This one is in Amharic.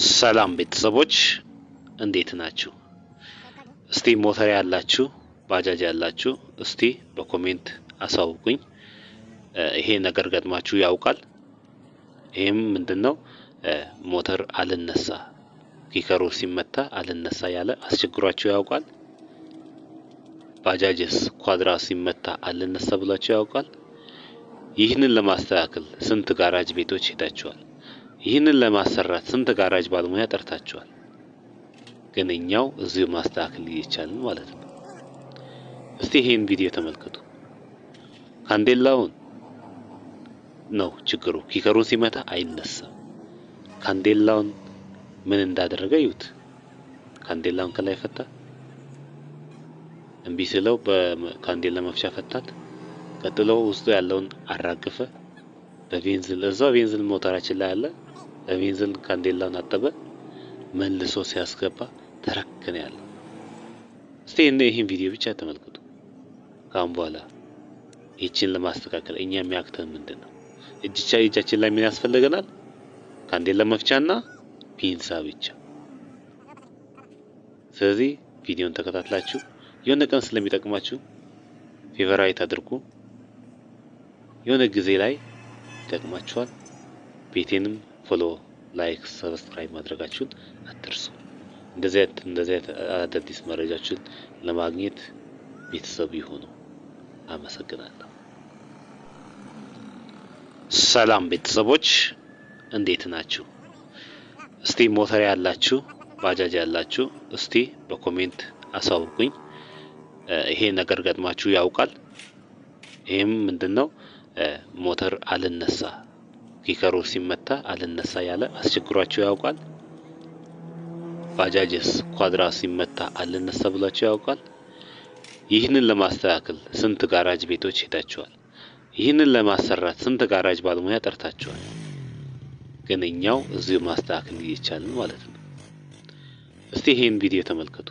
ሰላም ቤተሰቦች እንዴት ናችሁ? እስቲ ሞተር ያላችሁ ባጃጅ ያላችሁ እስቲ በ comment አሳውቁኝ። ይሄ ነገር ገጥማችሁ ያውቃል? ይሄም ምንድነው? ሞተር አልነሳ kicker ኡ ሲመታ አልነሳ ያለ አስቸግሯችሁ ያውቃል? ባጃጅስ ኳድራ ሲመታ አልነሳ ብሏችሁ ያውቃል? ይህንን ለማስተካከል ስንት ጋራጅ ቤቶች ሄዳችኋል? ይህንን ለማሰራት ስንት ጋራጅ ባለሙያ ጠርታችኋል? ግን እኛው እዚሁ ማስተካከል እየቻልን ማለት ነው። እስቲ ይሄን ቪዲዮ ተመልከቱ። ካንዴላውን ነው ችግሩ። kicker ኡን ሲመታ አይነሳም። ካንዴላውን ምን እንዳደረገ ይዩት። ካንዴላውን ከላይ ፈታ። እምቢ ስለው በካንዴላ መፍቻ ፈታት። ቀጥሎ ውስጡ ያለውን አራገፈ። በቤንዚን እዛው ቤንዚን ሞተራችን ላይ አለ። በቤንዚን ካንዴላውን አጠበ። መልሶ ሲያስገባ ተረክን ያለው። እስቲ ይህን ቪዲዮ ብቻ ተመልከቱ። ካሁን በኋላ ይህችን ለማስተካከል እኛ የሚያቅተን ምንድን ነው? እጃችን ላይ ምን ያስፈልገናል? ካንዴላ መፍቻና ፒንሳ ብቻ። ስለዚህ ቪዲዮን ተከታትላችሁ የሆነ ቀን ስለሚጠቅማችሁ favorite አድርጉ። የሆነ ጊዜ ላይ ይጠቅማችኋል። ቤቴንም follow፣ like፣ subscribe ማድረጋችሁን አትርሱ። እንደዚህ አይነት አዳዲስ መረጃዎችን ለማግኘት ቤተሰብ ይሁኑ። አመሰግናለሁ። ሰላም ቤተሰቦች እንዴት ናችሁ? እስቲ ሞተር ያላችሁ ባጃጅ ያላችሁ እስቲ በ comment አሳውቁኝ። ይሄ ነገር ገጥማችሁ ያውቃል? ይሄም ምንድነው? ሞተር አልነሳ kicker ኡ ሲመታ አልነሳ ያለ አስቸግሯችሁ ያውቃል? ባጃጅስ ኳድራ ሲመታ አልነሳ ብሏችሁ ያውቃል? ይህንን ለማስተካከል ስንት ጋራጅ ቤቶች ሄዳችኋል? ይህንን ለማሰራት ስንት ጋራጅ ባለሙያ ጠርታችኋል? ግን እኛው እዚሁ ማስተካከል እየቻልን ማለት ነው። እስቲ ይሄን ቪዲዮ ተመልከቱ።